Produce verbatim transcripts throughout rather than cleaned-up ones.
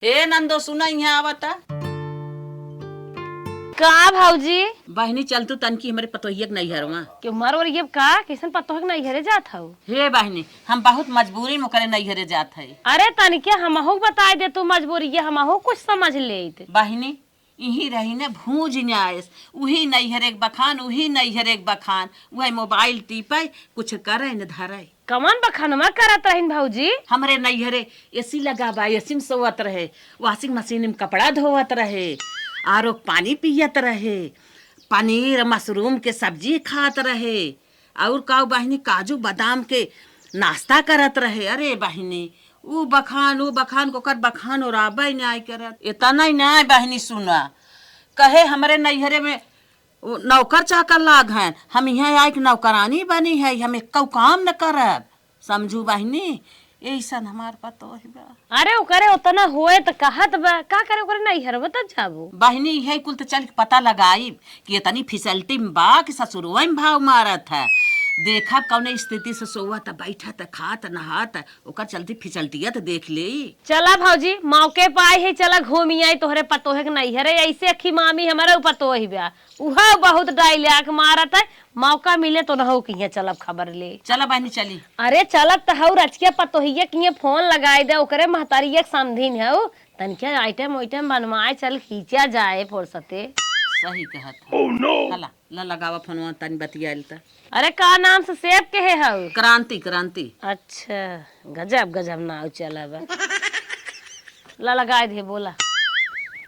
ए नंदो, सुना, इहाँ आवता। का भौजी? बहिनी, चल तू तनकी हमरे पतोहिया के नैहरवा। के मर और ये का? कैसन पतोह के नैहरे जात हऊ? हे बहिनी, हम बहुत मजबूरी में ओकरे नैहरे जात है। अरे तनके हमहू के बताए दे तू मजबूरी, ये हमहू कुछ समझ लेत। बहिनी, इही रही ने भूज न्यायस, उही नैहरे के बखान, उही नैहरे के बखान, उहे मोबाइल टीपे, कुछ करे न धरे। कवन बखनवा करत रहिन भौजी? हमरे नैहरे एसी लगा बा, एसी में सोवत रहे, वॉशिंग मशीन में कपड़ा धोवत रहे, आरो के पानी पियत रहे, पनीर मशरूम के सब्जी खात रहे, और का बहिनी, काजू बादाम के नाश्ता करत रहे। अरे बहिनी, ऊ बखान, ऊ बखान, ओकर बखान ओराबे नाय करत। इतना ही नाय बहिनी, सुना, कहे हमरे नैहरे में उ नौकर चाकर लाग हैं, हम इहाँ आइके नौकरानी बनी है, हम एक्कौ काम न करब। समझू बहिनी, ऐसन हमार पतोह बा। अरे ओकरे उतना होए त कहत बा, का करे ओकरे नैहरवा तब जाबू। बहिनी, इहे कुल त चल के पता लगाइब कि इतनी facility में बा कि ससुरवा में भाव मारत है। देखब कौने स्थिति से सोवत, बैठत, खात, नहात, ओकर चलती facility त देख लेई। चला भौजी, मौके पाए है, चला घूमी आई तोहरे पतोह के नैहरे। ऐसे अखी मामी हमारे ऊ पतोह बा, उहा बहुत dialogue मारत है, मौका मिले तो नहौ किहाँ चलब खबर ले। चला बहिनी चली। अरे चलत त हऊ रचिया पतोहिया किहाँ फोन लगाए दे, ओकरे महतारिया के समधिन हऊ, तनिका आइटम ओइटम बनवाए चल खींचा जाए फुर्सते। सही कहत है। Oh no! हला, ला लगावा फोनवा तनी बतियाइल त। अरे का नाम से सेव के है हऊ? क्रांति, क्रांति। अच्छा, गजब गजब नाव चला बा। ला लगाए दे, बोला।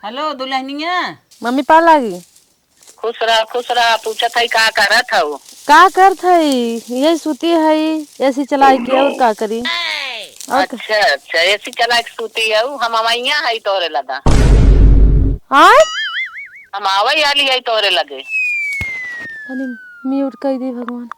हेलो दुल्हनिया। मम्मी पा लागी। खुश रहा, खुश रहा। पूछत हई का करत हऊ? का करत हई? यही सूती हई, एसी चलाई के, और का करी? और का? अच्छा, अच्छा, एसी चला के सूती हऊ। हम अवैया हई तोहरे लगा। आय? हम आवै वाली हई तोहरे लगे। अरे mute कई दी भगवान।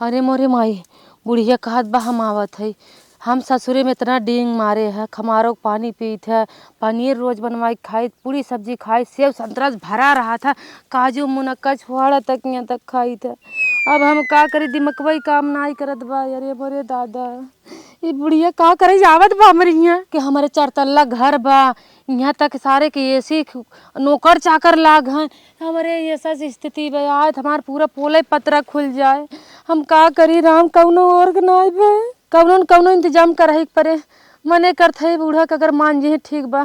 अरे मोरे माई, बुढ़िया कहत बा हम आवत हई। हम ससुरे में इतना डींग मारे है, खमारो के पानी पीत है, पनीर रोज बनवाई खाइत, पूरी सब्जी खाइत, सेव संतरा से भरा रहत है, काजू मुनक्का छुआड़ा तक यहाँ तक खाइत है। अब हम का करी, दिमकवा ही काम नाई करत बा। अरे मोरे दादा, ई बुढ़िया का करे आवत बा हमरे हियाँ कि हमरे चार तल्ला घर बा, यहाँ तक सारे के एसी नौकर चाकर लाग हैं। हमरे ये सब स्थिति बा, आज हमार पूरा पोलय पतरा खुल जाए। हम का करी राम, कौनो और के नाई बा, कौनो न कौनो इंतजाम करही के परे। मने करत है बूढ़ा के अगर मान जी ठीक बा,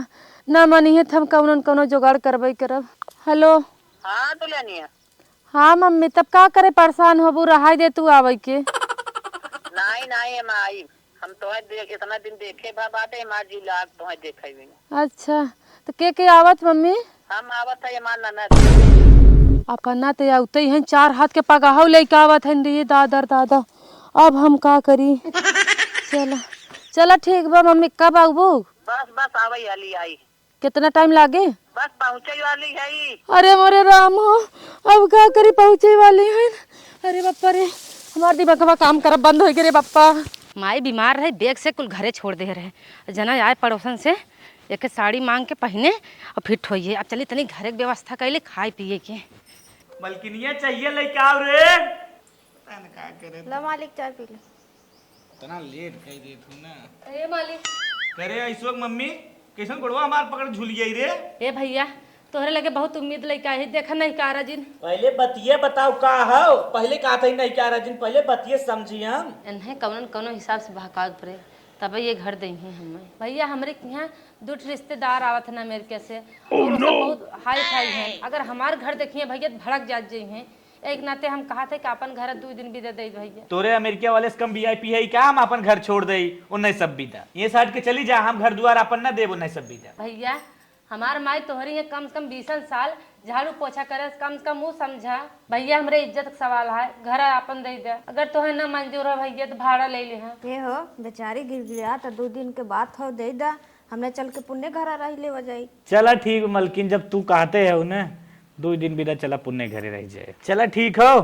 ना मानी है त हम कौनो न कौनो जुगाड़ करबे करब। हेलो। हाँ दुल्हनिया। हाँ मम्मी, तब का करे परेशान होबू, रहाई दे तू आवे के। नाई, नाई, हम आई। हम तोहे देख, इतना दिन देखे भा बाटे, हमार जी लाग तोहे देखे बिना। अच्छा, तो के के आवत मम्मी? हम आवत है हमार ननद। अपना ते आउते ही हैं, चार हाथ के पगाहौ लेके आवत हैं रे दादा रे दादा। अब हम का करी? चला, चला ठीक बा मम्मी, कब आउबू? बस, बस, आवै हाली आई। कितना टाइम लागे? बस पहुँचे वाली है। अरे मोरे राम हो, अब का करी, पहुँचे वाली है। अरे बप्पा रे, हमार दिमागवा काम करब बंद होइ गए रे बप्पा। माई बीमार रहे, बैग से कुल घरे छोड़ दे रहे। जना आए पड़ोसन से, एक साड़ी मांग के पहिने और फिट होइए। अब चली तनी घरे के व्यवस्था कैले खाए पिए के। मलकिनिया चाहिए लेके आओ रे। पता न का करे। लो मालिक, चाय पी लो। इतना लेट कह देत हूँ ना। ए मालिक। करे अशोक मम्मी, कैसन गोड़वा हमार पकड़ झूल गई रे? ए भैया, तोहरे लगे बहुत उम्मीद लेके आई, देखा नहीं कारा जिन। पहले बतिये बताओ का हो, पहले कहा था नहीं कारा जिन, पहले बतिये समझी हम। इन्हें कौन कौनो हिसाब से बहकावे के पड़े, तब ये घर दे ही हमें। भैया, हमरे के यहाँ दो ठे रिश्तेदार आवत हैं अमेरिका से, और वो सब बहुत हाई फाई हैं। अगर हमार घर देखिए भैया, तो भड़क जात जई हैं। एक नाते हम कहा थे कि अपन घर दुई दिन बिदा दे भैया। तोरे अमेरिका वाले से कम वीआईपी है का, हम अपन घर छोड़ दे उन्हें सब बिदा? ये साइड के चली जा, हम घर दुआर अपन ना देब उन्हें सब बिदा। भैया, हमार माई तोहरी है कम से कम बीसन साल झाड़ू पोछा करे, कम से कम वो समझा। भैया, हमरे इज्जत का सवाल है, घर अपन दे दे। अगर तोहे ना मंजूर हो भैया, तो भाड़ा ले ले हैं। ये हो बेचारी गिड़गिड़ा, तो दो दिन के बात हो, दे दा, हमने चल के पुन्ने घर रह ले जाई। चला ठीक मलकिन, जब तू कहते है उन्हें, दो दिन बिदा चला पुन्ने घरे रह जाए। चला ठीक हो,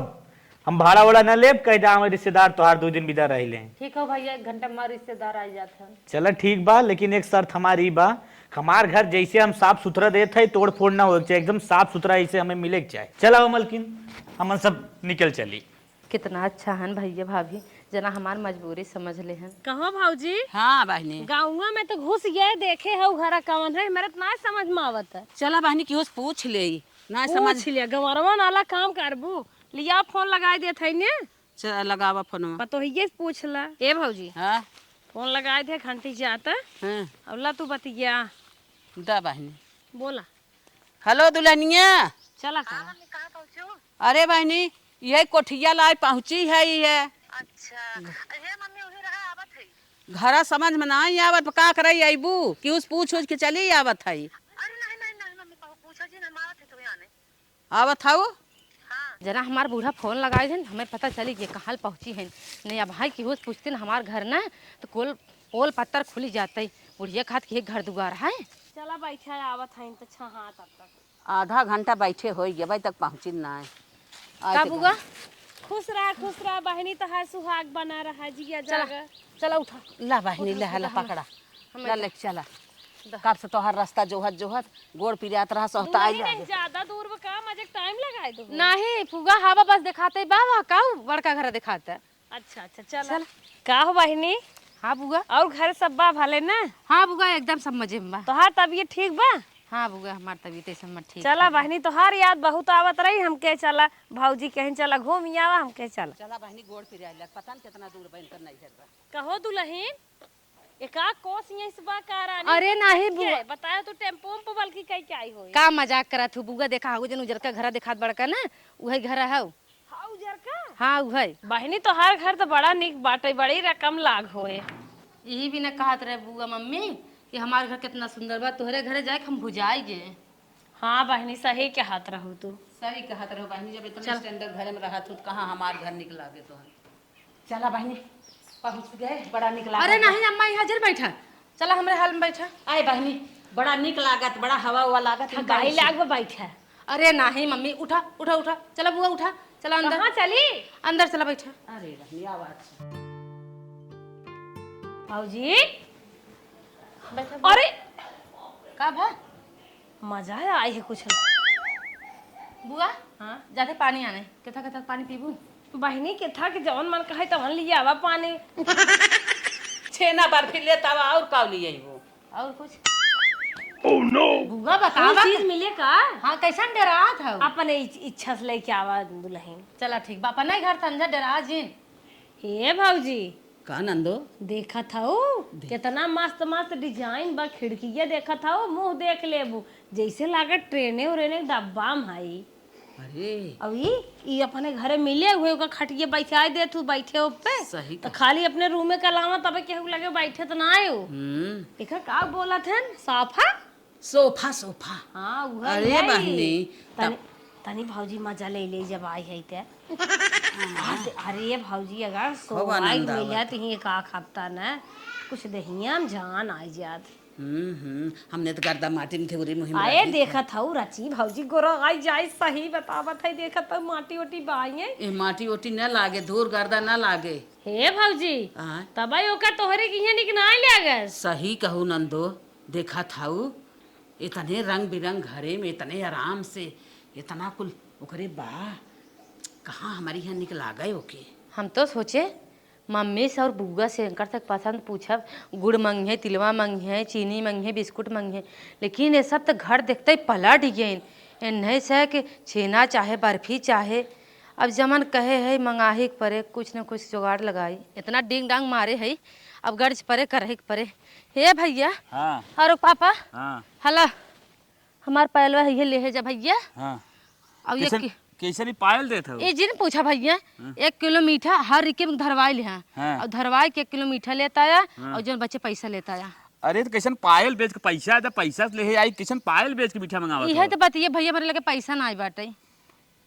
हम भाड़ा वाड़ा न लेब, कह दे हमारे रिश्तेदार तोहार दो दिन बिदा रह लें। ठीक हो भैया, एक घंटा में रिश्तेदार आ जात है। चला ठीक बा, लेकिन एक शर्त हमारी बा, हमार घर जैसे हम साफ सुथरा देत है, तोड़ फोड़ ना होए के चाहे, एकदम साफ सुथरा ऐसे हमें मिले के चाहे। चला हो मलकिन, हमन सब निकल चली। कितना अच्छा हन भैया भाभी, जना हमार मजबूरी समझ लेहन। कहो भौजी, हाँ बहिनी। गाँवा में तो घुस गए, देखे हउ घरा कवन है, मेरे तो ना समझ में आवत है। चला बहिनी, केहू से पूछ ले, ना समझ। पूछ लिया, गंवरवा नाला काम करबू, लिया फोन लगाई देत है ने। चल, लगावा फोनवा। पतोहिए से पूछ ला। ए भौजी, हाँ। फोन लगाए दे, घंटी जाता। हाँ। अब ला तू बतिया। दा बहिनी। बोला। हेलो दुल्हनिया। चला करा। अरे बहिनी, यही कोठिया लाए पहुँची है, ये। अच्छा। हे मम्मी, उही रहा, आवत है। घरा समझ में नाहीं आवत, का करे अइबू? केहू से पूछ उछ के चली आवत है। अरे नहीं, नहीं, नहीं मम्मी, कहूँ पूछा जी, हम आवत है तो यहाँ नहीं। आवत हऊ? हाँ। जना हमार बूढ़ा फोन लगाए दिन, हमें पता चली ये कहाँ पहुँची हैं। नहीं, अब भाई केहू से पूछते न हमार घर न, तो कोल, पोल पत्तर खुली जाते। बुढ़िया खात के घर दुआर है। चला बैठा, आवत हैं तो छहा तब तक। आधा घंटा बैठे होई गया, भाई तक पहुँची ना है। आए का तो बुआ? घर। खुश रहा, खुश रहा बहिनी, तोहार सुहाग बना रहा, जिया चला। जागा। चला उठा। ला बहिनी, उठा, ले, उठा, ला, उठा, पकड़ा। हम ला, लेके चला। द। कब से तोहार रास्ता जोहत, जोहत, गोड़ पिरात रहा, सोहता आई नहीं, नहीं, आगे। ज्यादा दूर बा का, मजे टाइम लगाए दो। नहीं, फुआ, हवा बस दिखाते बा, वहाँ का बड़का घर दिखाता। अच्छा, अच्छा, चला। चल। का हो बहिनी? हाँ, बुआ। और घर सब बा भले ना? हाँ, बुआ, एकदम सब मजे में बा। तोहार तबीयत ठीक बा? हाँ, बुआ, हमार तबीयत ऐसे में ठीक चला बा। बहिनी, तोहार याद बहुत आवत रही, हमके चला, भौजी कहीं चला घूम आवा, हमके चला। चला बहिनी, गोड़ पिराए लग, पता न कितना दूर बा इनकर नैहर बा। कहो दुलहिन, एका कोस यहीं से बा का रानी? अरे नाहीं के? बुआ। बताया तू टेम्पो उम्पो बल्कि कई के आई होई। का मजाक करत हू बुआ, देखा हउ जन उजरका घरा देखात बड़का ना, उहे घर हउ। हाँ, उजरका? हाँ, उहे। बहिनी, तोहार घर तो बड़ा निक बाटे, बड़ी रकम लाग होए। यही भी न कहत रहे बुआ मम्मी कि हमार घर कितना सुंदर बा, तोहरे घरे जाए के हम भुजाई गए। हाँ बहिनी, सही कहत रहू तू। सही कहत रहू बहिनी, जब इतना चल। Standard घरे में रहत हू, तो कहाँ हमार घर निक लागे तोहर। चला बहिनी, पहुँच गए, बड़ा निक लागत अरे बा। नहीं अम्मा, यहाँ जर बैठा, चला हमरे हाल में बैठा। आए बहिनी, बड़ा निक लागत, बड़ा हवा उवा लागत, हम थकाई बैठ लाग बा, बैठा। अरे नहीं मम्मी, उठा, उठा, उठा, चला बुआ उठा, चला अंदर। कहाँ चली? अंदर चला बैठा। अरे बहिनी, आवाज। भौजी, बैठा बुआ। अरे! का भा? मजा आई है कुछ। बुआ, हाँ? जाते पानी आने। केथा, केथा पानी पीबू? बहिनी, केथा के जवन मन कहे तवन लियावा पानी। छेना बर्फी लेत आवा, और का लियाई वो? और कुछ? Oh no! बुआ, बतावा कुछ चीज कि मिले का? हाँ, कैसन डेरात हउ? अपने इच-, इच्छा से लेके आवा दुलहिन। चला ठीक बा, अपने घर समझा, डेरा जिन। हे भौजी, का नंदो? देखत हऊ, देख। केतना मस्त मस्त design बा, खिड़किया देखत हऊ, मुँह देख लेबू, जैसे लागत ट्रेने उरेने के डब्बा में हई। अरे। अउ ई, ई अपने घरे मिले हुए, ओकर खटिया बैठाई देत हू, बैठे ओपे। सही त कहा। खाली अपने रूमे के अलावा तबे केहू लगे बैठे त ना आयो। हम्म। एकर का बोलत हन? सोफा? सोफा, सोफा। हाँ, उहे अरे यही। बहिनी, तनी, तब तनी भौजी मजा ले ले जब आई है ते। हाँ। अरे, अरे भौजी, अगर खूब सोवाई आनंद आवत। मिलत ही एक आख हफ्ता न, कुछ दहिया में जान आई जात। हम्म, हम्म, हमने तो गर्दा माटी में घेउरी मुहिम आए रखी। देखत हऊ रची भौजी गोरा आई जाए, सही बतावत है, देखत हऊ माटी ओटी बाइये। ए, माटी ओटी न लागे, धूर गर्दा न लागे। हे भौजी, आय। तबई ओका तोहरे किहे निक नाई लागस। सही कहू नंदो, देखत हऊ, इतने रंग बिरंग घरे में, इतने आराम से, इतना कुल ओकरे बा, कहाँ हमरी यहाँ निक लागे ओके। हम तो सोचे, मम्मी से और बुआ से एनकर तक पसंद पूछब, गुड़ मंगिहे, तिलवा मंगिहे, चीनी मंगिहे, बिस्कुट मंगिहे, लेकिन ये सब तो घर देखते ही पलट गइन। एन्हे से कि छेना चाहे बर्फी चाहे, अब जमन कहे है मंगाही के परे, कुछ न कुछ जुगाड़ लगाई। इतना डिंग डांग मारे है, अब गर्ज परे करही के परे। हे भैया। हाँ। अरे पापा। हाँ। हला, हमार पैलवा है, ये लेहे जा भैया। हाँ। अब ये कैसन, कि- कैसन ही पायल देत हऊ? ये जिन पूछा भैया, हाँ। एक किलो मीठा हर रिके में धरवाई लिहा। हाँ। और धरवाई के एक किलो मीठा लेता आया, हाँ। और जौन बचे पैसा लेता आया। अरे तो कैसन पायल बेच के पैसा, जब पैसा से लेहे आई, कैसन पायल बेच के मीठा मंगावत इहे हऊ? तो बतिये भैया, मेरे लगे पैसा ना आई बाटे।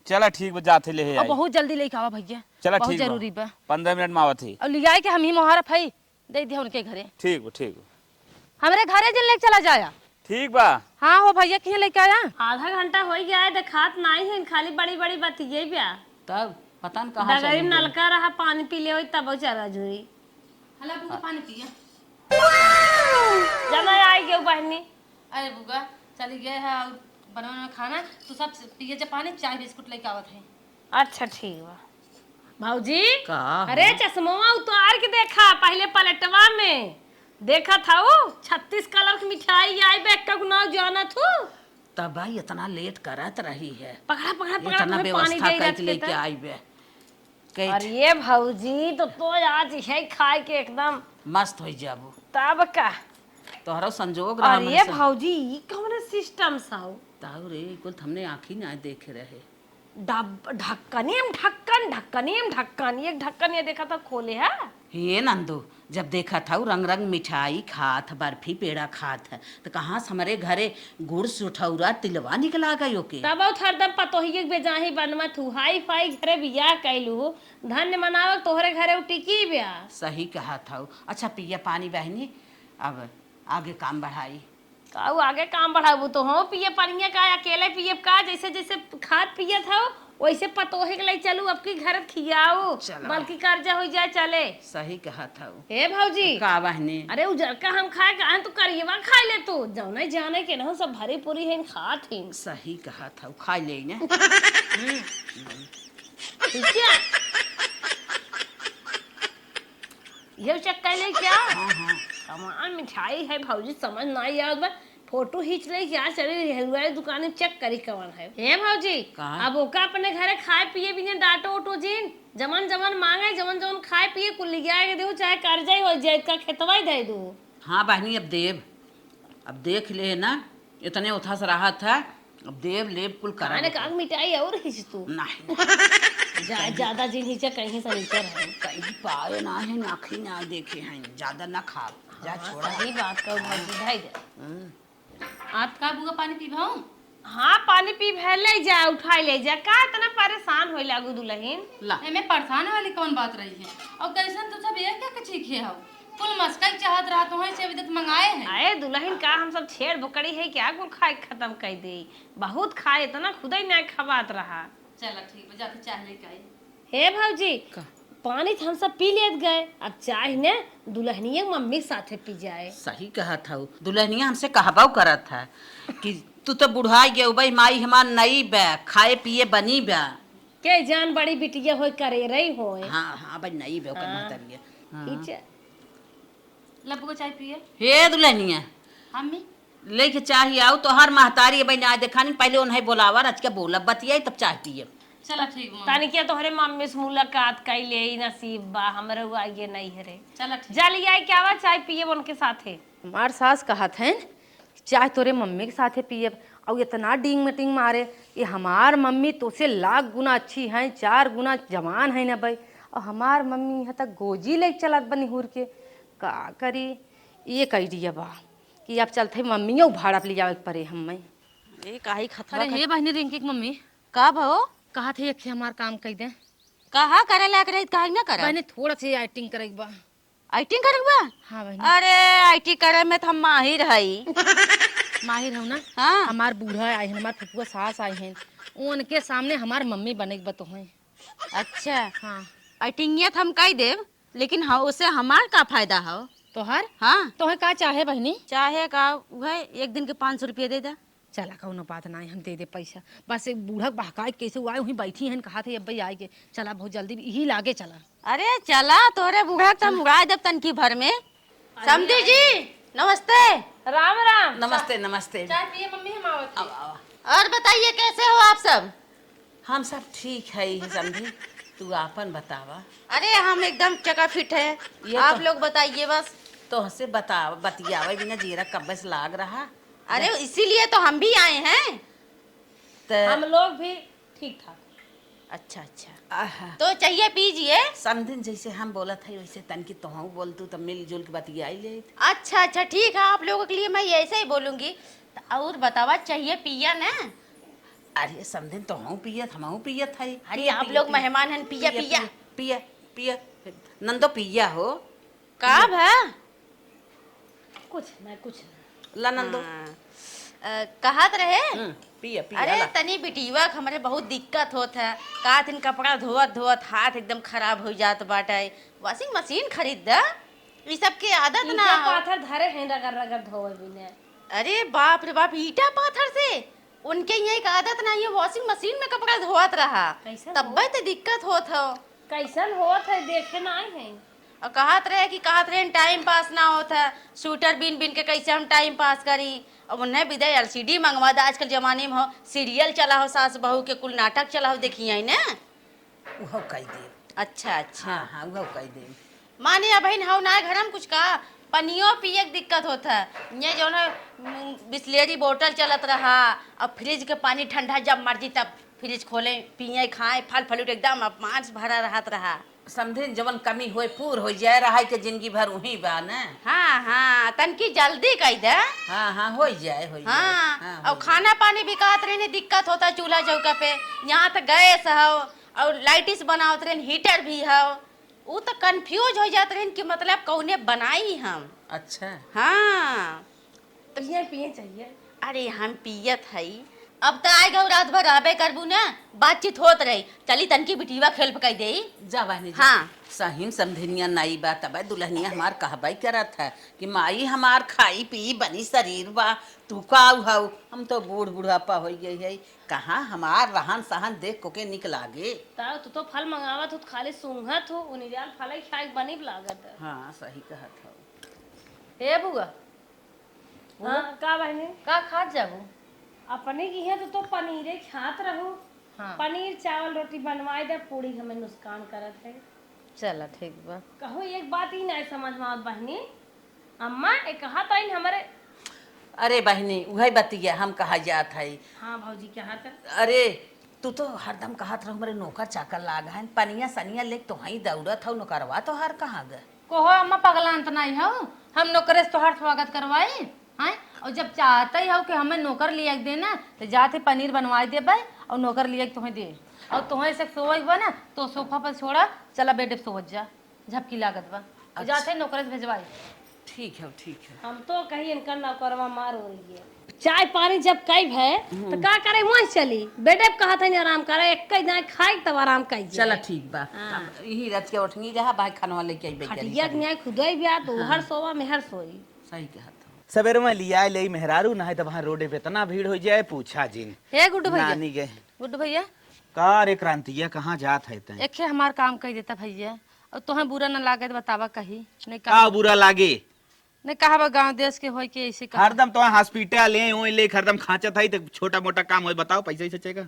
चला ठीक बा, जात है लेहे और आई। बहुत जल्दी लेके आवा भैया, चला बहुत ठीक बा। जरूरी बा। पन्द्रह मिनट में आवत है। और लियाए के हम ही मोहारा फई दे दिया उनके घरे। ठीक बा, ठीक बा। हमरे घरे जिन लेके चला जाया। ठीक बा। हाँ हो भैया, किहे लेके आया? आधा घंटा हो गया है, देखात नाई है, खाली बड़ी बड़ी बतिये बा। तब पता न कहाँ डगरी चली गई। नलका रहा, पानी पी ले होई तब चला जुई। हला बुआ पानी पिया। जना आई गयो बहनी। अरे बुआ, चली गए है और बनवा में खाना, तू सब पिए जा पानी, चाय बिस्कुट लेके आवत है। अच्छा ठीक बा। भौजी, का? अरे, चश्मवा उतार के देखा, पहिले पलेटवा में। देखत हऊ, छत्तीस कलर के मिठाई आई बे, एक्का गो नाव जानत हू? तब भाई इतना लेट करत रही है। पकड़ा, पकड़ा, पकड़ा, इतना तुम्हें पानी व्यवस्था दे करके रखे लेके था। आई बे। कैठ। अरे भौजी, तो, तो आज है खाए के एकदम मस्त होइ जाबू। तब का? तोहरो संजोग रहा अरे मन से। भौजी, ई कौन सिस्टम साउ? ताऊ रे, कुल हमने आँखी ना देखे रहे। डब-, ढक्कनियम ढक्कन, ढक्कनियम ढक्कन, एक ढक्कन ये देखा था खोले है। हे नंदू, जब देखा था रंग रंग मिठाई खात, बर्फी पेड़ा खात है, तो कहाँ से हमरे घरे गुड़ सुठौरा तिलवा निकला गयो के? तब और हरदम पतोहिए के बेजाही बनवा थू, हाई फाई घरे बियाह कैलू, धन्य मनावक तोहरे घरे उ टिकी ब्या। सही कहा था। अच्छा पिया पानी बहनी, अब आगे काम बढ़ाई। काऊ आगे काम बढ़ाबू तो हो पिए पनिया का, अकेले पिए का, जैसे जैसे खात पियत हो वैसे पतोहे के ले चलू, अब की घर खियाऊ, चला। बल्कि कर्जा हो जाए चले। सही कहत हऊ। हे भौजी। का बहनी? अरे उजरका हम खाए का, तू करियवा खाए ले तू, जौने जाने के ना सब भरी पूरी है खात ही। सही कहत हऊ, खाए ले ना। हम्म। ठीक है। ये चेक कर ले क्या? हाँ, हाँ। कमाल मिठाई है भौजी, समझ ना आई आवत बा। फोटो खींच ले क्या? चले हलवाई दुकान में चेक करी कवन है। हे भौजी, का? अब ओका अपने घरे खाए पिए बिना डांटो ओटो जिन। जमन जमन मांगे, जमन जमन खाए पिए कुल लिया के देऊ, चाहे कर्जा ही हो जाए, का खेतवा ही दे दू। हाँ बहनी, अब देब, अब देख ले ना, इतने उथस रहा था, अब देब लेब कुल करब। खाने का मिठाई और खींच तू। नहीं। जा, ज्यादा जिन हिचा कहीं सनीचर है। कहीं पाए ना है, आँखी ना देखे हैं, ज्यादा ना खाब। जा हाँ, छोड़ा। सही बात कहू भौजी, धई दे। हम्म। आप का बुआ पानी पीबहू? हाँ, पानी पीब है, ले जा, उठाई ले जा। का इतना परेशान होए लागू दुलहिन? ला। एमे परेशान वाली कौन बात रही है? और कैसन तू सब एक एक चीखे हो? कुल मस्का के चाहत रहा, तोहे से अभी तक मंगाए हैं। अरे दुलहिन, का हम सब छेड़ बोकड़ी है क्या? कुल खाए खत्म कर दे। बहुत खाए, इतना खुदा ही ना खवात रहा। चला ठीक बा, जाते चाह लेके आई। हे भौजी, का? पानी त हम सब पी लेत गए, अब चाह ने दुलहनिया के मम्मी के साथे पी जाए। सही कहत हऊ, दुलहनिया हमसे कहबो करत है कि तू तो बुढ़ाई गए, भाई माई हमार नई बा, खाए पिए बनी बा। के जान बड़ी बिटिया होई करे रही होए। हाँ, हाँ, भाई नई बा ओकर हाँ। महतरिया। हाँ। खींचे। लब्बू को चाय पिए। हे दुलहनिया। अम्मी। लेके चाही आऊ, तोहार महतारी अबे ना देखानी, पहले उन्हें बोलावा, रच के बोलब, बतियाई, तब चाय पियब। चला ठीक बा। तनिके तोहरे मम्मी से मुलाकात कई ले, ई नसीब बा, हमरे उ आइए नहीं है रे। चला ठीक। जा ले आई के आवा, चाय पियब उनके साथे। हमार सास कहत हैं, "चाय तोरे मम्मी के साथे पियब," और इतना डींग मटिंग मारे, ये हमार मम्मी तोसे लाख गुना अच्छी हैं, चार गुना जवान हैं न भाई, और हमार मम्मी यहाँ तक गोजी लेके चलत बनी हुर के, का करी, ये कह दिया बा। कि अब चलत है मम्मियों भाड़ा पे लियावे के परे हम्मे। ए, काहे खतरा अरे कर- हे बहिनी रिंकी के मम्मी। का भो? कहत है एक ठे हमार काम कई दे। कहा करे लायक रही, काहे ना करे? बहिनी थोड़ा सा acting करे के बा। Acting करे के बा? हाँ बहिनी। अरे acting करे में तो हम माहिर हई। माहिर हो ना? हाँ। हमार बूढ़ा आए हैं, हमार फुफुआ सास आए हैं, उनके सामने हमार मम्मी बने के बा तोहे। अच्छा। हाँ। Acting ये तो हम कई देब, लेकिन हाँ, ओसे हमार का फायदा हो? तोहार? हाँ। तोहे का चाहे बहिनी? चाहे का, उहे एक दिन के पाँच सौ रुपया दे दा। चला, कौनो बात नाहीं, हम दे दे पैसा। बस एक बूढ़ा के बहकाए के कैसे हुआ है, वहीं बैठी हैं, कहा थे अब भाई आए के। चला, बहुत जल्दी, यही लागे चला। अरे चला, तोरे बूढ़ा के तो हम उड़ाए देब तनकी भर में। अरे। समधी जी, नमस्ते। राम राम। नमस्ते, नमस्ते। चाय पिए मम्मी, हम आवत हैं। आवा, आवा। और बताइए, कैसे हो आप सब? हम सब ठीक है समधी, तू आपन बतावा। अरे हम एकदम चकाफिट है, ये आप तो लोग बताइए बस। तोहसे बतावा, बतियावे बिना जीरा कब्बे से लाग रहा। अरे इसीलिए तो हम भी आए हैं। त हम लोग भी ठीक ठाक। अच्छा, अच्छा। आहा। तो चाहिए पीजिए। समधिन जैसे हम बोलत है वैसे तनकी तोहू बोल तू, त मिलजुल के बतियाई ले। अच्छा, अच्छा, ठीक है, आप लोगों के लिए मैं ऐसे ही बोलूंगी। त और बतावा, चाहिए पिया ना? अरे समधिन, तोहू पियत, हमहू पियत है। अरे पिया, आप पिया, लोग पिया। मेहमान हैं, पिया, पिया, पिया। पिया, पिया, पिया। नंदो पिया हो। का भा? कुछ ना, कुछ ना। ला नंदो। हाँ। अ, कहत रहे? हम्म, पिया, पिया, अरे ला। तनी बिटिया के हमरे बहुत दिक्कत होत है। का दिन कपड़ा धोवत धोवत हाथ एकदम खराब हो जात बाटे। Washing machine खरीद द। ई सब के आदत ना ईटा हो। पाथर धरे हैं रगड़ रगड़ धोवे बिना। अरे बाप रे बाप, ईटा पाथर से? उनके यहाँ एक आदत ना, ये washing machine में कपड़ा धोवत रहा। कैसे तब्बे हो? तो दिक्कत होत हो। कैसन होत है, देखे ना आए हैं। और कहत रहे कि कहत रहे टाइम पास ना होत है, स्वेटर बीन बीन के कैसे हम टाइम पास करी। अब उन्हें विदा एलसीडी मंगवा दे, आजकल जमाने में हो सीरियल चला हो, सास बहू के कुल नाटक चला हो, देखिए ना। उहो कई देब। अच्छा, अच्छा। हाँ, हाँ, उहो कई देब। माने अबहिन हौ ना घर में कुछ का, पनियो पिए के दिक्कत होत है। ये जौन है, उम, बिसलेरी बोतल चलत रहा, अब फ्रिज के पानी ठंडा, जब मर्जी तब फ्रिज खोले, पिए, खाए, फल फ्रूट एकदम अपमान से भरा रहत रहा। समधिन जवन कमी होए, पूर हो जाए, रहा के जिंदगी भर उही बा न। हाँ, हाँ, तनकी जल्दी कई दे। हाँ, हाँ, हो जाए, हो जाए। हाँ, हाँ, और हो जाए। खाना पानी भी कहत रहे, दिक्कत होता चूल्हा चौका पे। यहाँ तो गैस हौ, और लाइटिस बनावत रहन, हीटर भी हौ। ऊ त कंफ्यूज हो जात रहन कि मतलब कौने बनाई हम। अच्छा। हाँ। पिए, पिए चाहिए। अरे हम पियत हई। अब त आए गऊ रात भर रहबे करबू ना, बातचीत होत रही। चली तनकी बिटिया हेल्प कर देई। जा बहनी जा। हाँ। सही में समधिनिया नाई बा, तबे दुल्हनिया हमार कहबे करत है कि माई हमार खाई पी बनी शरीर बा, तू का हऊ? हम तो बूढ़ बुढ़ापा हो गई है, कहाँ हमार रहन सहन देख को के निक लागे। ताऊ, तू तो फल मंगावत हो, खाली सूंघत हो, उनिराल फल ही खाए के बनी लागत है। हाँ, सही कहत हो। ए बुआ, बोलो। हाँ, का बहनी? का खात जाबू? अपने की है तो, तो पनीरे खात रहू। हाँ। पनीर चावल रोटी बनवाए दे, पूरी हमें नुकसान करत है। चला, ठीक बा। कहो, एक बात ही ना समझ में आवत बहनी, अम्मा, ए कहा तो इन हमरे अरे बहिनी, उहइ बतिया हम कहा जात हई। हाँ भौजी, कहा त? अरे, तू तो हरदम कहत रहू, हमरे नौकर चाकर लाग हन, पनिया सनिया लेके तोहई दौड़त हऊ, नौकरवा तोहार कहाँ ग? कोहो अम्मा, पगलान त नाई हऊ, हम नौकरे से तोहार स्वागत करवाई, हैं? और जब चाहते ही हऊ कि हमें नौकर लिया के देना, तो जात ही पनीर बनवाई देबे और नौकर लिया के तोहे दे। और तोहे से सोवे के बा ना, तो सोफा पर छोड़ा, चला बेड पे सोवत जा। झपकी लागत बा। अच्छा। जाते नौकरे से भेजवाई। ठीक है, ठीक है। हम तो कही इनका नौकरवा मार हो रही है। चाय पानी जब कई भय, हम्म। तो का करे, मुँह चली। बेटे पे कहत है आराम करे, एक कई जाए खाए तब आराम कई जाए। चला ठीक बा। हाँ। अब यही रच के उठनी रहा, भाई खानवा लेके आई बेचारी खटिया के सब। न्याय खुदई ब्या, तो हाँ। हर सोवा में हर सोई। सही कहत हो। सवेरे में लिया ले मेहरारू, ना है तो वहाँ रोडे पे इतना भीड़ हो जाए, पूछा जिन। हे गुड्डू भैया। नानी गए। गुड्डू भैया। का रे क्रांतिया, कहाँ जात है तैं? एखे हमार काम कही देता भैया। और तोहे बुरा न लागे तो बतावा कही। नहीं का कहा बुरा लागे? नहीं कहा बा गाँव देश के होई के ऐसे कहा। हरदम तो हॉस्पिटल है, ओए ले हरदम खांचत है, तो छोटा मोटा काम होई बताओ, पैसा ही सचेगा?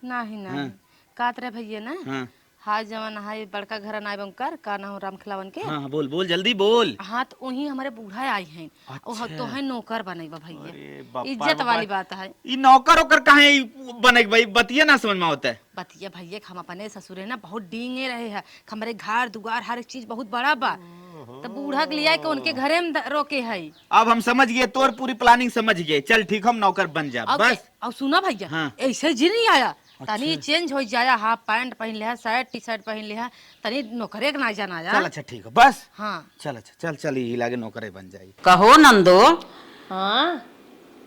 नहीं, नहीं। हाँ। कात रहे भैया ना। हाँ। हाय जवन हाय बड़का घर ना बंकर, का ना हो राम खिलावन के? हाँ, हाँ, बोल, बोल, जल्दी बोल। हाँ, तो वहीं हमारे बूढ़ा आई हैं। ओह, अच्छा। तोहे नौकर बनइबा भैया। अरे बाप रे इज्जत बाप। वाली बात है। ई नौकर ओकर काहे ई बने के भाई, बतिया ना समझ में आवत है। बतिया भैया, हम अपने ससुरे ना बहुत डींगे रहे हैं, हमरे घर दुआर हर एक चीज बहुत बड़ा बा। ओहो। तो बूढ़ा के लिया के उनके घरे में ध-, रोके है। अब हम समझ गए, तोर पूरी प्लानिंग समझ गए। चल ठीक, हम नौकर बन जा, और बस। के-, और सुना भैया, हाँ। ऐसे जी नहीं आया, तनी अच्छा। चेंज हो जाया, हाफ पैंट पहन लिहा, शर्ट टी शर्ट पहन लिहा, तनी नौकरे के ना जाना या। चल अच्छा ठीक है, बस। हाँ। चल अच्छा, चल, चल, यही लागे नौकरे बन जाई। कहो नंदो। हाँ।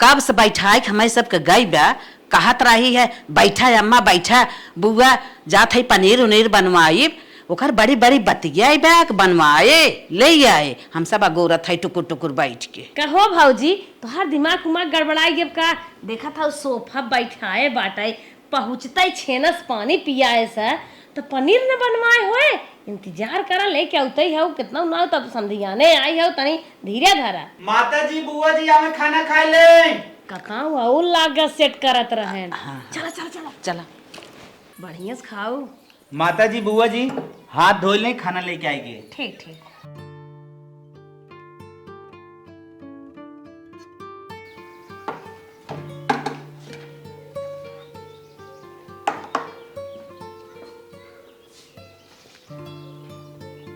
कब से बैठाए के हमें सबके गई बा, कहत रही है, "बैठा अम्मा, बैठा बुआ, जात है पनीर उनीर बनवाई।" ओकर बड़ी बड़ी बतिया बा, बनवाए, ले आए, हम सब अगोरत है टुकुर टुकुर बैठ के। कहो भौजी, तोहार दिमाग उमाग गड़बड़ाई गब का? देखत हऊ सोफा बैठाए बाटे, पहुँचतई छेनस पानी पियाए से, त पनीर न बनवाए होए। इंतजार करा, लेके अउतई हऊ, कितना ना तब समधियाने आई हऊ, तनी धीरे धरा। माता जी, बुआ जी, आवे खाना खाए ले। कताऊ अउर लाग सेट करत रहेन। हाँ, हाँ। चला, चला, चला। चला। बढ़िया से खाऊ। माता जी, बुआ जी, हाथ धो लें, खाना लेके आएंगे। ठीक, ठीक।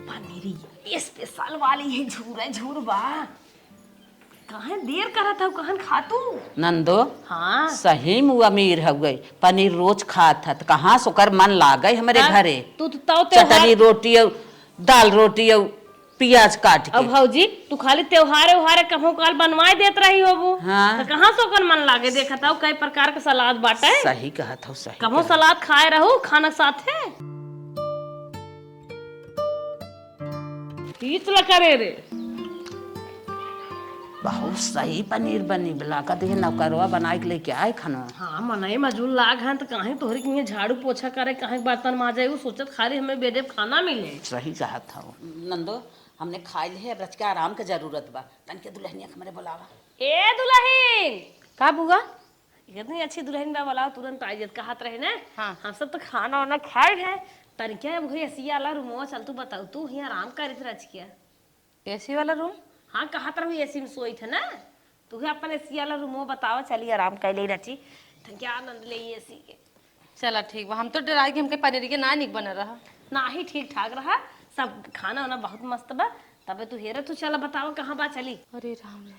पनीरी स्पेशल वाली है, झूरे झूर बा। काहे देर करत हऊ, कहन खा तू। नंदो, हाँ। सही में ऊ अमीर हउए, पनीर रोज खात ह, त कहाँ से ओकर मन लागे हमरे हाँ, घरे? तू तो तौ त्योहार चटनी रोटी अउ दाल रोटी अउ पियाज काट के। अब भौजी, तू खाली त्योहारे उहारे कहूँ काल बनवाए देत रही होबू। हाँ। त कहाँ से ओकर मन लागे? देखत हऊ कई प्रकार के सलाद बाटे। सही कहत हऊ, सही कहत हऊ। सलाद खाए रहू खाना साथे। तीत ल करे रे। बहुत सही पनीर बनी बा, लागत है नौकरवा बनाए के लेके आए खानो। हाँ, मनई मजूर लाग हैं त काहे तोहरे के लिए झाड़ू पोछा करे, काहे बर्तन माजे, उ सोचत खाली हमें बेदे खाना मिले। सही कहत हौ। नंदो, हमने खाई ले, अब रच के आराम के जरूरत बा। तनके दुल्हनिया के हमरे बुलावा। ए दुल्हन! का बुआ? इतनी अच्छी दुल्हन बा, बुलाओ, तुरंत आई जत कहत रहे ना। हाँ। हम सब तो खाना वाना खाए हैं, तनके अब वही एसी वाला रूमवा चल, तू बताऊ, तू ही आराम करित रच के। एसी वाला रूम? हाँ, कहत रहू एसी में सोई थे ना, तू ही अपन एसी वाला रूमवा बताओ, चली आराम कर ले रची, तनके आनंद ले एसी के। चला ठीक बा, हम तो डराई कि हमके पनीर के ना निक बना रहा। नाही, ठीक ठाक रहा, सब खाना वाना बहुत मस्त बा। तबे तू हेरे, तू चला बताओ कहाँ बा चली। अरे राम रे,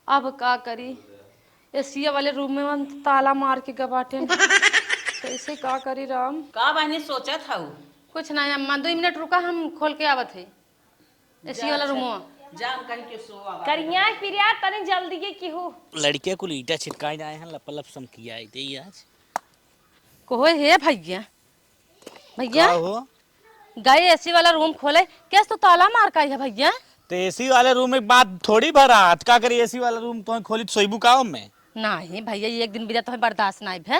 अब का करी, एसिया वाले रूम में हम ताला मार के गबाटे। कैसे का करी राम? का बहनी सोचत हऊ? कुछ ना अम्मा, दो मिनट रुका, हम खोल के आवत है एसी वाला रूमवा। जा, हम कहीं के सो आवा। करिया पिरिया तनी जल्दी के की हो। लड़के कुल ईटा छिटकाए आए हैं, लप लप समकिया आई दे आज। कहो हे भैया, भैया का हो? गए एसी वाला रूम खोले, कैसे तो ताला मार का है भैया? तो एसी वाले रूम में बात थोड़ी भरा, आज का करी एसी वाला रूम तो खोली तो सोईबू का में? नहीं भैया, ये एक दिन बिना तो बर्दाश्त नहीं भे।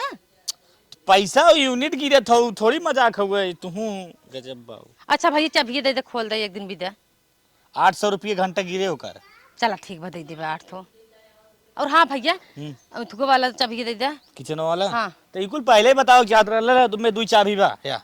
पैसा यूनिट गिरत हौ, थोड़ी मजाक हुए तुहू। गजब बाऊ। अच्छा भैया, चाबिये दे दे, खोल दे एक दिन बिदा। आठ सौ रुपये घंटा गिरे ओकर। चला ठीक बा, दे देबे आठ ठो। और हाँ भैया, हम्म। अब थुको वाला चाबिये दे दे। किचन वाला? हाँ। तो ई कुल पहले ही बताओ, क्या रहल है, तुम्हें दुई चाबी बा या?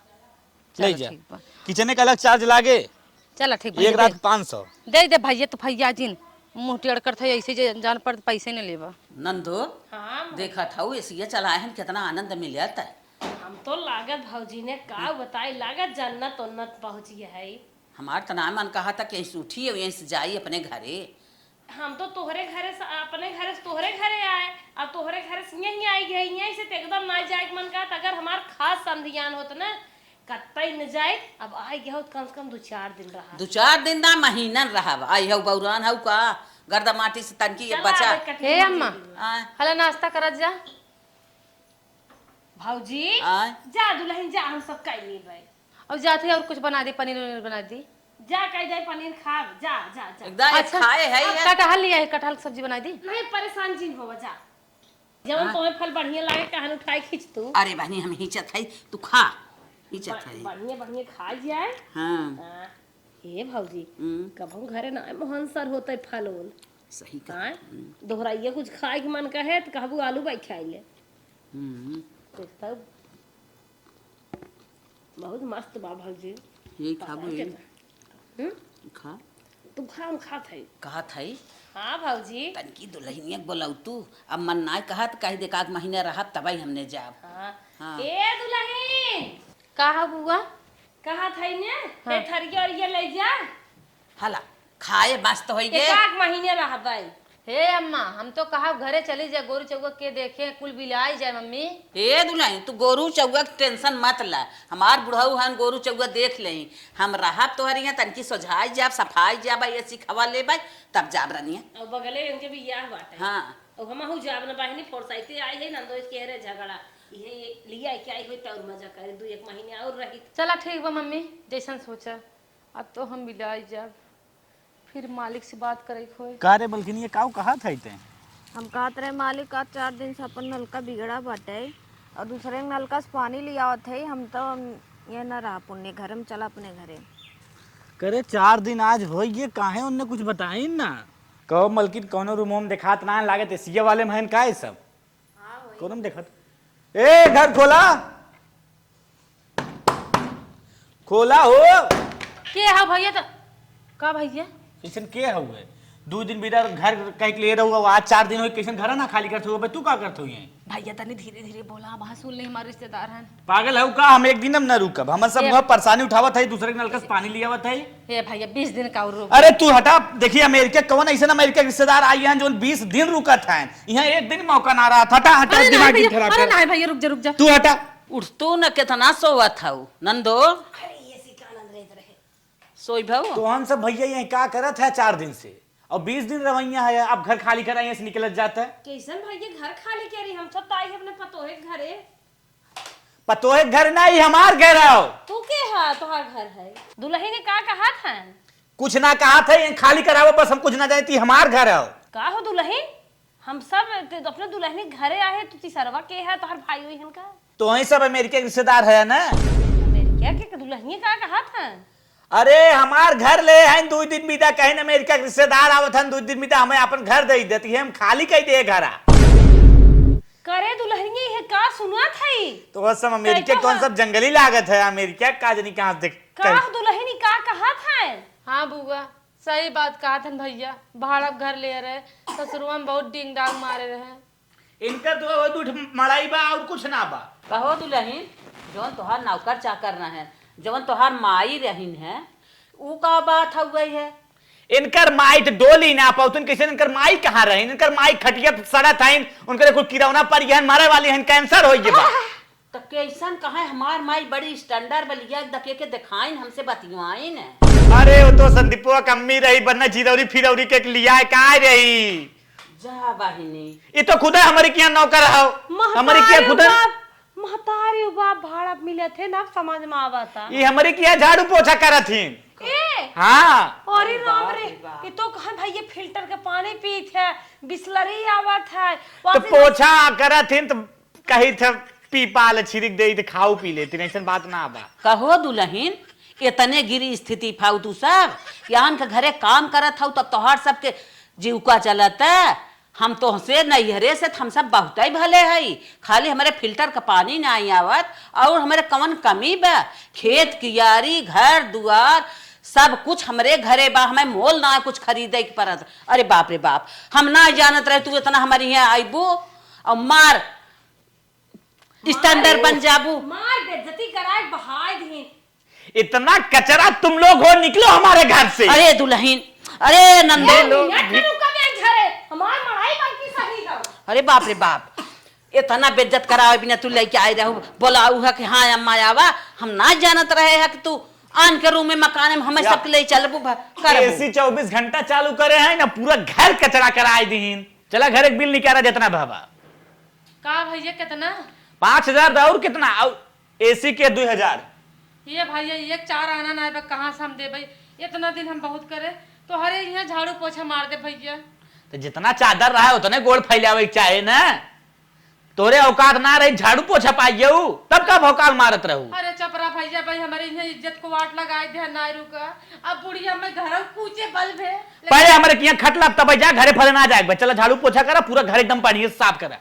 चला ले जा। ठीक बा। किचने का अलग चार्ज लागे? चला ठीक बा, एक दे। रात पाँच सौ। दे दे भैया, तो भैया जिन मुँह टेढ़ करत है, ऐसे जे जान पड़त पैसे न लेबा। नंदो, हाँ, माँ। देखत हऊ, एसिया चलाए हन, कितना आनंद मिलत है। हम तो लागत भौजी ने का बताई, लागत जन्नत उन्नत पहुँची है। हमार त ना मन कहा था कि यहीं से उठी और यहीं से जाई अपने घरे। हम तो तोहरे घरे से, अपने घरे से तोहरे घरे आए, अब तोहरे घरे से यहीं आई गई, यहीं से तो एकदम ना जाए के मन कहा था। अगर हमार खास संधियान होत ना, कतई न जाए। अब आई गया होत, कम से कम दो चार दिन रहा। दो चार दिन ना, महीनन रहब। आई हऊ बौरान हऊ का, गर्दा माटी से तनकी ये चला, बचा। अब एक कटोरी हे अम्मा, दे दे। आय। हला नाश्ता करत जा। भौजी, आय। जा दुल्हन जा, हम सब कई लेबै। अब जात ही और कुछ बना दे, पनीर वनीर बना दी। जा कह दे पनीर खाब, जा, जा, जा। एकदम अच्छा, खाए है अब ये। कटहल लिया है, कटहल की सब्जी बना दी। नहीं, परेशान जिन होवा, जा। जवन हाँ। तोहे फल बढ़िया लागे, कहन उठाए खींच तू। अरे बहनी, हम हिचत है, तू खा, हिचत ब-, है। बढ़िया, बढ़िया खा जाए। हाँ। हाँ। हे भौजी, हम्म। कबहू घरे ना मोहन सर होते फल उल। सही कहा। हाँ? हम्म। दोहराइया कुछ खाए के मन कहे तो कहबू आलू बाई खाई ले। हम्म। तो तब बहुत मस्त बा भौजी। यही खाबू, पता है यही। कितना? हम्म? खा। तू खा, हम खात है। कहत है। हाँ भौजी। तनकी दुल्हनिया के बोलाऊ तू, अब मन नाय कहत, कह दे, "एकाध महीना रहब, तबई हमने जाब।" हाँ। हाँ। ए दुल्हन! का है बुआ? कहत है ने, हाँ। ए थरिया और ये ले जा। हला, खाए मस्त होई गे। एकाध महीने रहबै। हे अम्मा, हम तो कहा घरे चली जा, गोरू चौगा के देखे, कुल बिलाई जाए मम्मी। हे दुल्हन, तू गोरू चौगा के tension मत ला, हमार बुढ़ऊ हन, गोरू चौगा देख लेई। हम रहब तोहरे यहाँ, तनकी सोझाई जाब, सफाई जाब, एसी हवा लेबै, तब जाब रनिया। और बगले इनके बियाह बाटे। हाँ। और हमहू जाब न बहिनी, फुरसते आई है, नंदोई के रे झगड़ा, इहे ये लिया के आई होई, त और मजा करे, दू एक महीने और रही। चला ठीक बा मम्मी, जैसन सोचा, अब तो हम बिलाई जाब। फिर मालिक से बात करे के होए। का रे मलकिनी, ये काऊ कहत है ते? हम कहत रहे, "मालिक, आज चार दिन से अपन नलका बिगड़ा बाटे और दूसरे नलका से पानी ले आवत है, हम तो ये ना रहा पुण्य घर में, चला अपने घरे।" करे चार दिन आज हो गए, काहे उनने कुछ बताइन ना? कहो मलकिन, कौनो रूम में देखात ना है, लागत एसिया वाले में है का ये सब? हाँ, वही। कौनो में देखत? ए, घर खोला, खोला हो। के है भैया? तो का भैया? कैसन के हउए? दू दिन बिना घर कह के ले रहू, आज चार दिन होई, कैसन घर ना खाली करत हो? बे, तू का करत हो ये? भैया, तनी धीरे धीरे बोला, वहाँ सुन ले, हमारे रिश्तेदार हैं। पागल हउ का? हम एक दिन हम ना रुकब, हम सब ए वहाँ परेशानी उठावत है, दूसरे के नलका से पानी ले आवत है। हे भैया, बीस दिन का और रुक। अरे तू हटा, देखिए अमेरिका, कौन ऐसे ना अमेरिका के रिश्तेदार आई हैं जो बीस दिन रुकत हैं, यहाँ एक दिन मौका ना रहा। हटा, हटा, अरे दिमाग नहीं भैया, खराब अरे कर। नहीं भैया, रुक जा, रुक जा। तू हटा। उठ तू न, कितना सोवत हऊ नंदो। अरे ये सी का आनंद लेत रहे। सोई भाऊ। तो हम सब भैया यहीं का करत है चार दिन से, और बीस दिन रवैया है, अब घर खाली कराइए से निकलत जाता है। कैसन भैया घर खाली करी? हम सब ताई अपने पतोहे के घरे। पतोहे के घर ना, ई हमार घर है। तू के है? तोहार घर है। दुल्हन ने का कहा था? कुछ ना कहा था, ये खाली करावो बस, हम कुछ ना जाने, ई हमार घर है। का हो दुलहिन, हम सब ते अपने दुलहिनी घरे आहे, तू तीसरवा के है, तोहर भाई होई हन का? तो वही सब अमेरिका के रिश्तेदार है ना। अमेरिका के दुलहिनी का कहत है? अरे हमार घर ले हैं, दो दिन बिदा कहीं अमेरिका के रिश्तेदार आवत हन, दो दिन बिदा हमें अपन घर दे देती है, हम खाली कह दे घरा। करे दुलहिनी, ये का सुनत है? तो वह सब अमेरिका कैसा कौन है? सब जंगली लागत है, अमेरिका का जनी कहाँ देख का कहीं। दुलहिनी का कहत है? हाँ बुआ, सही बात कहत हन भैया, भाड़ा घर ले रहे, ससुरवा में बहुत डिंग डांग मारे रहे। इनकर तो वो दूठ मड़ाई बा और कुछ ना बा। कहो दुलहिन, जौन तोहार नौकर चाकर न है, जौन तोहार माई रहिन है, ऊ का बात हो गई है? इनकर माई तो डोली ना पाउतन, कैसे इनकर माई कहाँ रहिन? इनकर माई खटिया पे सड़त हइन, उनकर कुल किरौना पर यहन मरे वाली हइन, कैंसर हो गए बा। तो कैसन कहे, हमार माई बड़ी स्टैंडर्ड बलिया दके के दिखाइन, हमसे बतियाइन। अरे वो तो संदीपवा के अम्मी रही, बन्ना चिरौरी फिरौरी के लिया का रही। जा बहिनी। ये तो खुदा हमारे किया नौकर हो। महतारी हमारे किया खुदा बाप, महतारी बाप भाड़ा मिले थे ना, समझ में आवता। ये हमारे किया झाड़ू पोछा करत हिन। ए! हाँ। अरे राम रे, ये तो कहे भाई ये फिल्टर के पानी पीत है, बिसलरी आवत है, तो वाशिंग पोछा करत हिन तो कही थे पी पाल छिड़क दे तो खाऊ पी लेती, ऐसन बात ना बा। कहो दुलहिन, इतने गिरी स्थिति फाऊ तू सब, कि आन के घरे काम करत हऊ तब तोहार सबके जीवका चलत है। हम तोहसे नैहरे से त हम सब बहुतै भले हई, खाली हमरे फिल्टर क पानी नाहीं आवत, अउर हमरे कवन कमी बा? खेत कियारी, घर दुआर, सब कुछ हमरे घरे बा, हमें मोल ना कुछ खरीदे के परत। अरे बाप रे बाप, हम ना जानत रहे तू इतना हमरे यहाँ अइबू। अउर मार स्टैंडर्ड बन जाबू। मार बेइज्जती कराए बहाय दीन। इतना कचरा तुम लोग हो, निकलो हमारे घर से। अरे दुलहिन, अरे नंदो। एक मिनट के रुका बे झरे, हमार मड़ाई बाकी सही है। अरे बाप रे बाप, इतना बेइज्जत करावे बिना तू लेके आए रहू, बोलाऊ है कि हाँ अम्मा आवा, हम ना जानत रहे है कि तू आन के रूम में मकान में हमें या। सबके ले चलबू भ-, करबू। एसी चउबीस घंटा चालू करे हैं ना, पूरा घर कचरा कराए दीन। चला घर एक बिल निकाला जितना भावा। का भैया, कितना? पाँच हजार दा, और कितना? और एसी के दुई हजार। ये भैया, ये चार आना ना बा, कहाँ से हम देबै? इतना दिन हम बहुत करे, तोहरे यहाँ झाड़ू पोछा मार दे भैया। तो जितना चादर रहा है, उतने गोड़ फैलावे के चाहे ना। तोरे औकात ना रही, झाड़ू पोछा पाइए ऊ, तब का भौकाल मारत रहू? अरे चपरा भैया, भाई हमारे यहाँ इज्जत को वाट लगाए दे, ना रुका। अब बुढ़िया में घर कूचे बल भे। पहले हमारे किया खटला, तब जा घरे फले ना जाए, चला झाड़ू पोछा करा, पूरा घर एकदम बढ़िया से साफ करा।